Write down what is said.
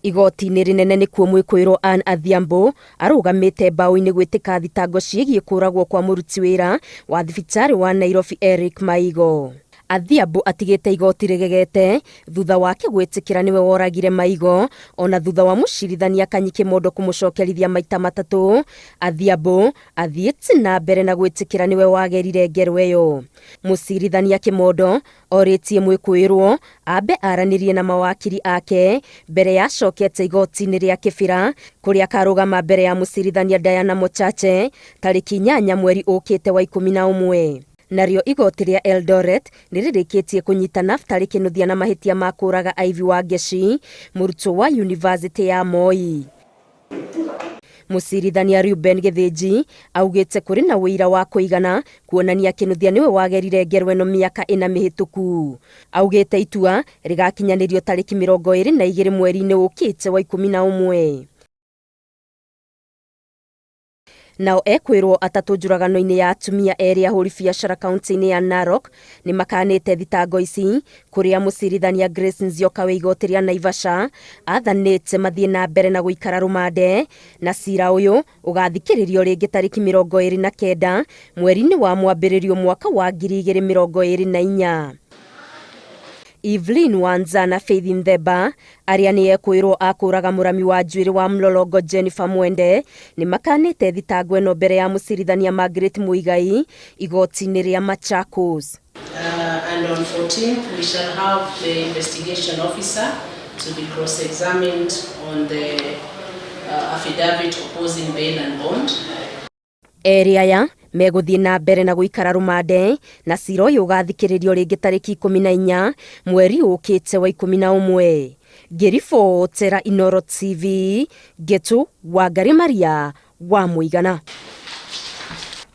Igoti-inĩ rĩnene nĩkuo mwĩkũĩrwo Ann Adhiambo arũgamĩte mbaũ-inĩ gwĩtĩka thitango ciĩgiĩ kũragwo kwa mũruti wĩra wa thibitarĩ wa Nairobi Eric Maigo. Adhiambo atigĩte igoti rĩgegete thutha wake gwĩtĩkĩra nĩwe woragire Maigo ona thutha wa mũcirithania Kanyi Kĩmondo kũmũcokerithia maita matatũ. Adhiambo athiĩte na mbere na gwĩtĩkĩra nĩwe wagerire ngero ĩyo. Mũcirithania Kĩmondo Orĩtie mwĩkũĩrwo ambe aranĩrie na mawakiri ake mbere ya acokete igoti-inĩ rĩa Kĩbĩra kũrĩa akarũgama mbere ya mũcirithania Diana Mochache tarĩki 8 mweri ũkĩte wa 11. Narĩo igoti rĩa Eldoret nĩ rĩrĩkĩtie kũnyita Naftali Kĩnuthia na mahĩtia ma kũraga Ivy Wangeci, mũrutwo wa yunivasĩtĩ ya Moi. Mũcirithania Reuben Gĩthĩnji augĩte kũrĩ na ũira wa kũigana kuonania Kĩnuthia nĩwe wagerire ngero ĩno mĩaka ĩna mĩhĩtũku. Augĩte itua rĩgakinyanĩrio tarĩki 22 mweri-inĩ ũkĩte wa 11. Nao ekwĩrwo atatũ njũragano-inĩ ya atumia erĩ ahũri biacara kaunti-inĩ ya Narok nĩ makanĩte thitango ici kũrĩa mũcirithania Grace Nzioka wa igoti rĩa Naivasha athanĩte mathiĩ na mbere na gũikara rũmande na cira ũyũ ũgathikĩrĩrio rĩngĩ tarĩki 29 mweri-inĩ wa mwambĩrĩrio mwaka wa 2024. Evelyn Wanza na Faith Nthemba arĩa nĩ ekwĩrwo a kũraga mũrami wa njuĩrĩ wa Mlolongo Jennifer Mwende nĩ makanĩte thitango ĩno mbere ya mũcirithania Margaret Muigai igoti-inĩ rĩa Machakos. And on 14th, we shall have the investigation officer to be cross-examined on the affidavit opposing bail and bond. Erĩ aya megũthiĩ na mbere na gũikara rũmande na cira ũyũ ũgathikĩrĩrio rĩngĩ tarĩki 14 mweri ũkĩte wa 11. Ngĩribotera Inooro TV, Ngetu Wangarĩ Maria wa Mũigana.